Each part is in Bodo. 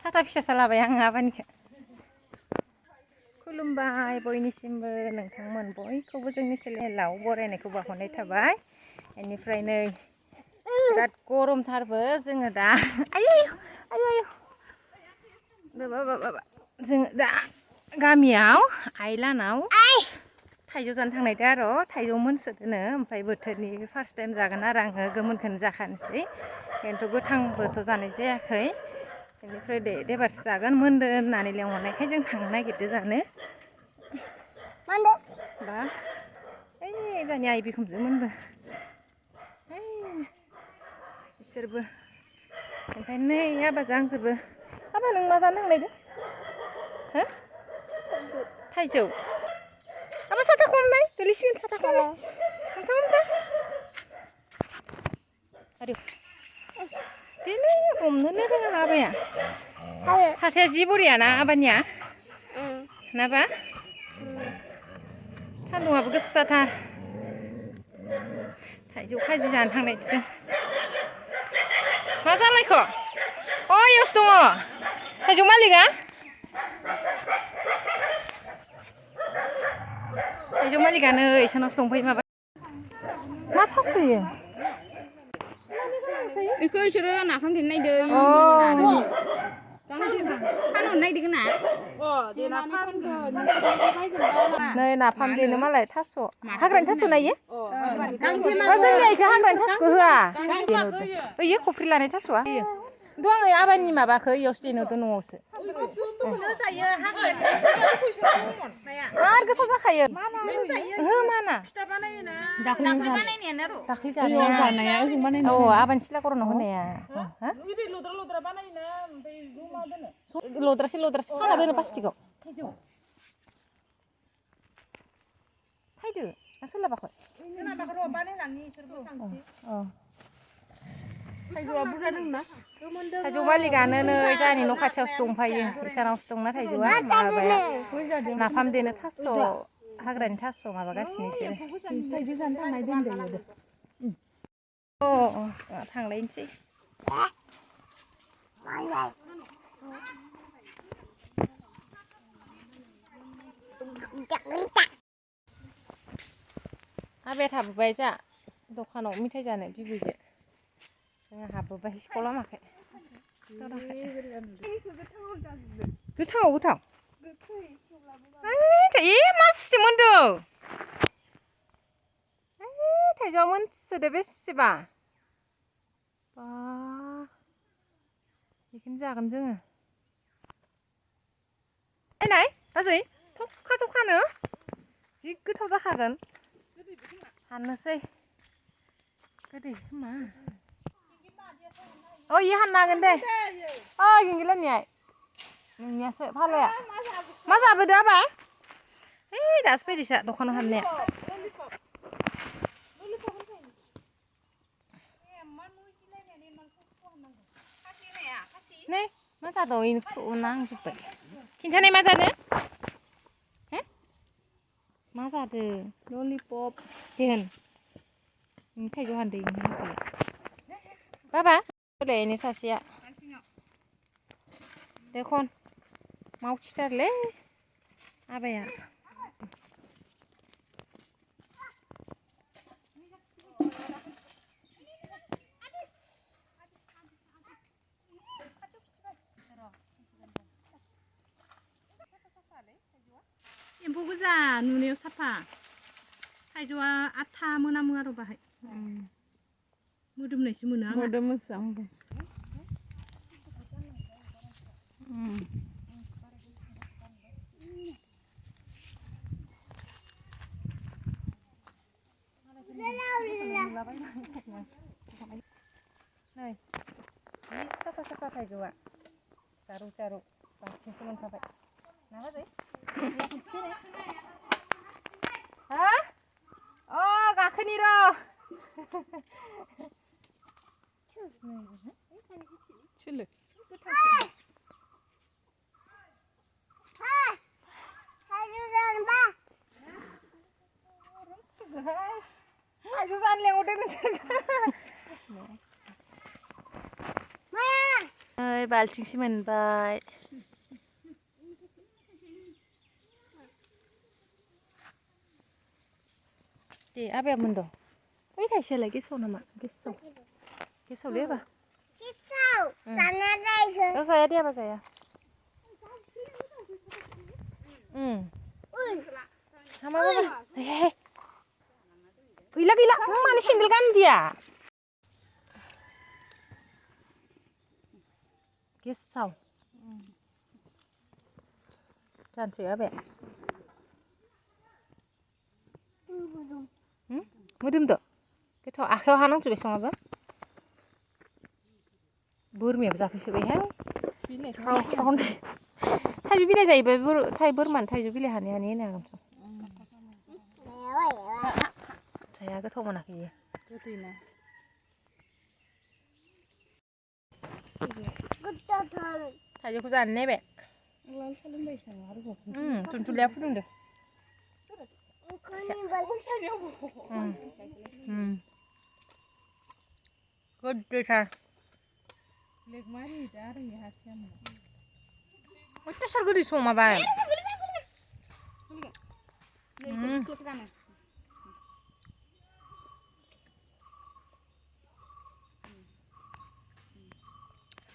साथा फिसासा लाबाय आं आबानिखौ खुलुमबाय बयनिसिमबो नोंथांमोन बयखौबो जोंनि चेनेलाव बरायनायखौ बावहरनाय थाबाय बेनिफ्राय नै बिराद गरमथारबो जोङो दा आयु आयु आयु बाबा जोङो दा गामियाव आइलानाव थाइजौ जानो थांनायदो आरो थाइजौ मोनसोदोनो ओमफ्राय बोथोरनि फार्स्ट टाइम जागोन आरो आङो गोमोनखौनो जाखानोसै खिन्थु गोथांबोथ' जानाय जायाखै बेनिफ्राय दे एबारसो जागोन मोनदो होननानै लेंहरनायखाय जों थांनो नागिरदो जानो बा ओइ जोंनि आइ बिखुनजो मोनबो बिसोरबो ओमफ्राय नै आबाजों आंजोबो आबा नों मा जानो थांनायदो हो थाइजौ आबा साथा खमनाय गोलैसिगोन साथा खमनाय आरो देलै हमनोनो रोङा आबाया साथाया जि बरियाना आबानिया नाबा सान्दुंआबो गोसाथार थाइजौ खाजि जानो थांनायदो जों मा जालायखो अ इयावसो दङ थाइजौ मालिकआ थाइजौ मालिकआनो इसानावसो दंफैयो माबा मा थास'यो बेखौ इसोरो नाफाम देनो नायदों फानहरनो नायदों ना नै नाफाम देनो मालाय थास' हाग्रानि थास' नायो जोंनिया इखौ हाग्रानि थास'खौ होआ ओइयो खफ्रि लानाय थास'आ होयो थ' आङो आबानि माबाखौ इयावसो देनोदो न'आवसो मार गोथाव जाखायो ओहो माना दाख्लै जानाया औ आबानि सिलाकरनाव होनाया लद्रासे लद्रासे खाना दोनो प्लास्टिकआव फायदो ना सोलाबाखै थाइजौआ बुरजा दंना थाइजौ मालिकआनो नै जोंहानि न' खाथियावसो दंफायो इसानावसो दंना थाइजौआ माबाया नाफाम देनो थास' हाग्रानि थास' माबागासिनो इसोरो थाइजौ जानो थांनाय दोनदो अ थांलायनोसै आबाया थाबोबाय जा दखानाव मेथाइ जानो बिबैजो जोङो हाबबोबाय सिखाव लामाखै गोथाव गोथाव ए मासिसे मोनदों थाइजौआ मोनसोदो बेसेबा बा बेखौनो जागोन जोङो नाय बाजै थखा थखानो जि गोथाव जाखागोन हाननोसै गोदै खोमा अ इयो हाननो हागोन दे अ गिंगिलानिया नोंनियासो फालाया मा जाबोदो आबा ओइ दासो फैदोंसा दखानाव हाबनाया नै मा जादों इखौ नांजोब्बाय खिन्थानाय मा जादों मा जादों ललिपप दे होन थाइजौ हानदों बाबा ओरैनो सासेया देखन मावखिथारलै आबाया एम्फौ गोजा नुनायाव साफा थाइजौआ आथा मोनामो आरो बाहाय मोदोमनायसो मोनो आं मोदोमोसो आंबो नै साफा साफा थाइजौआ जारौ जारौ बांसिनसो मोनखाबाय ना बाजै हा अ गाखोनि र' सोलो थाइजौ जानो लेंहरदों नोंसोर ओइ बाल्थिंसे मोनबाय दे आबाया मोनद' ओइ थाइसेयालाय गेसाव नामा गेसाव दे आबा जाया दे आबा जाया हामा बाबा गैला नों मानो सेन्देल गानदिया गेसाव जानोसै आबाया मोदोमद' गोथाव आखायाव हानांजोबबाय सङाबा बोरमायाबो जाफैसोबायहाय थाइजौ बिलाइ जायोबा बोरमानो थाइजौ बिलाइ हानै हानै होनो हागोन जाया गोथाव मोनाखै इयो थाइजौखौ जानो नायबाय थुनथुलिया फुदुंदो गोदैथार अयथासार गोदै सङाबाय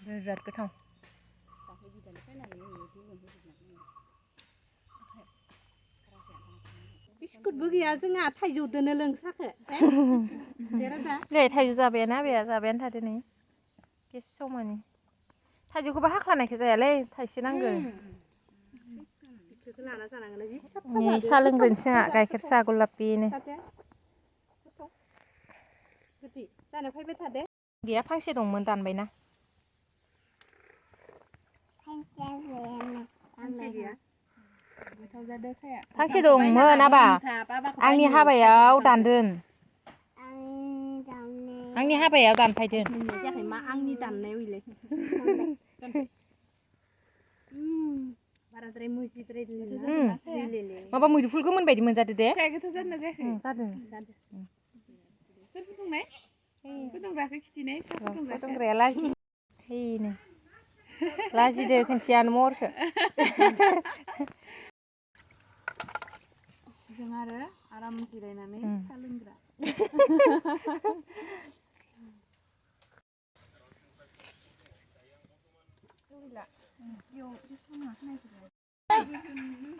बिराद गोथाव बिस्कुटबो गैया जोंहा थाइजौदोनो लोंसाखो दे थाइजौ जाबायानो आबाया जाबायानो थादो नै गेसाव मानि थाइजौखौबो हाख्लानायखौ जायालै थाइसे नांगौ नै साहा लोंग्रोनोसै जोंहा गाइखेर साहा गलापिनो गैया फांसे दंमोन दानबायना फांसे दंमोन आबा आंनि हाबायाव दानदों आंनि हाबायाव दानफायदों आंनि दाननायाव इलाय बाराद्राय मुजिद्राय माबा मैदुफुल गोमोन बायदि मोनजादो दे गोथाव जादों ना जायाखै जादों सोर फुदुंनाय फुदुंग्राखौ खिथिनाय फुदुंग्राया लाजिनो लाजिदो खोनथियानो महरखौ जों आरो आराम जिरायनानै साहा लोंग्रा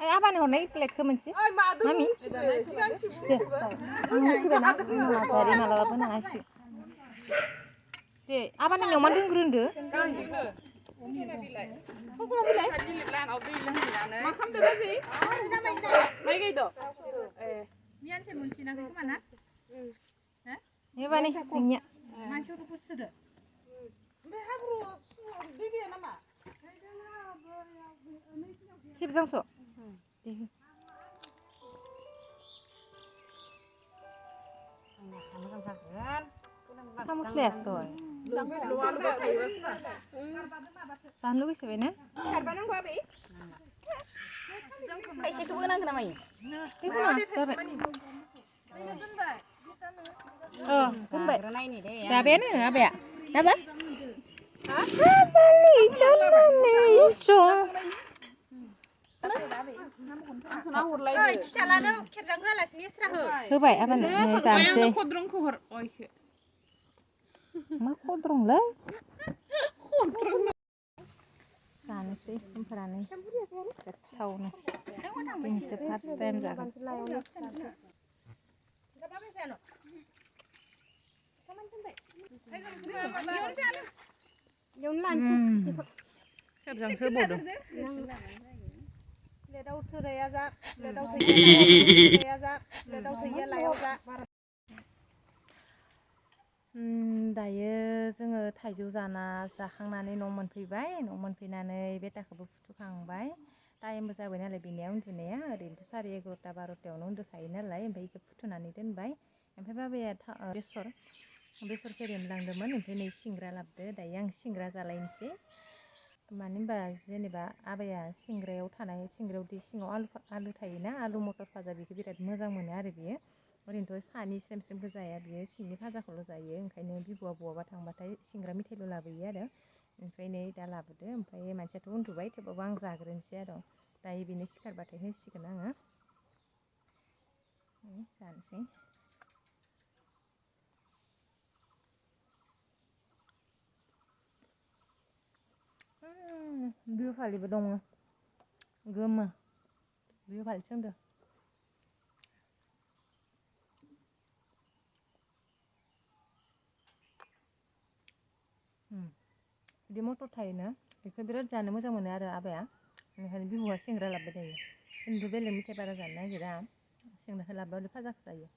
आबानो हरनाय प्लेटखौ मोनसे मामि दे मालाबाबो नाङासै दे आबानो नेवमान दोनग्रो होनदो मा खालामदो बाजै माइ गायद' मियानसे मोनसिनाखै खोमा ना हेबानि नोंनिया मानसिफोरखौ बुसुदो ओमफ्राय हाब्रुआव दै गैया नामा खेबजांस' दे मोजां जागोन सामस लायासै जानो लुगैसोबाय ना खारबानांगौ आबै खायसेखौबो नांगौ नामा जाबाय दोनबाय जाबायानो आबाया जाबा होबाय आबानो जानोसै मा खद्रंलै जानोसै ओमफ्रानो गोथावनो दिनैसो फार्स्ट टाइम जागोन खेबजांसो होबावदों प्लेटाव थोराया जा प्लेटाव थोराया जा प्लेटाव थोयिया लायाव जा दायो जोङो थाइजौ जाखांनानै न' मोनफैबाय न' मोनफैनानै बेटाखौबो फुथुखांबाय टाइमबो जाबाय नालाय बेनिया उन्दुनाया ओरैनोथ' 11:30 12:00 उन्दुखायो नालाय ओमफ्राय बेखौ फुथुनानै दोनबाय ओमफ्राय बाबाया बेसर फेरेनो लांदोंमोन ओमफ्राय नै सिंग्रा लाबोदो दायो आं सिंग्रा जालायनोसै मानो होनबा जेनेबा आबाया सिंग्रायाव सिङाव आलु थायोना आलु मटर भाजा बेखौ बिराद मोजां मोनो आरो बियो ओरैनोथ' सानि स्रेम स्रेमखौ जाया बियो सिंनि भाजाखौल' जायो ओंखायनो बिबुआ बहाबा थांबाथाय सिंग्रा मिथाइल' लाबोयो आरो ओमफ्राय नै दा लाबोदो ओमफ्राय मानसियाथ' उन्दुबाय थेवबाबो आं जाग्रोनोसै आरो दायो बेनो सिखारबाथाय होसिगोन आङो जानोसै बिहु फालिबो दङ गोमो बिहु फालि सोंदो बिदि मटर थायोना बेखौ बिराद जानो मोजां मोनो आरो आबाया बेनिखायनो बिबुआ सेंग्रा लाबोबाय थायो खिन्थु बेलेग मेथाइ बारा जानो नागिरा सेंग्राखौ लाबोबा फाजाखौ जायो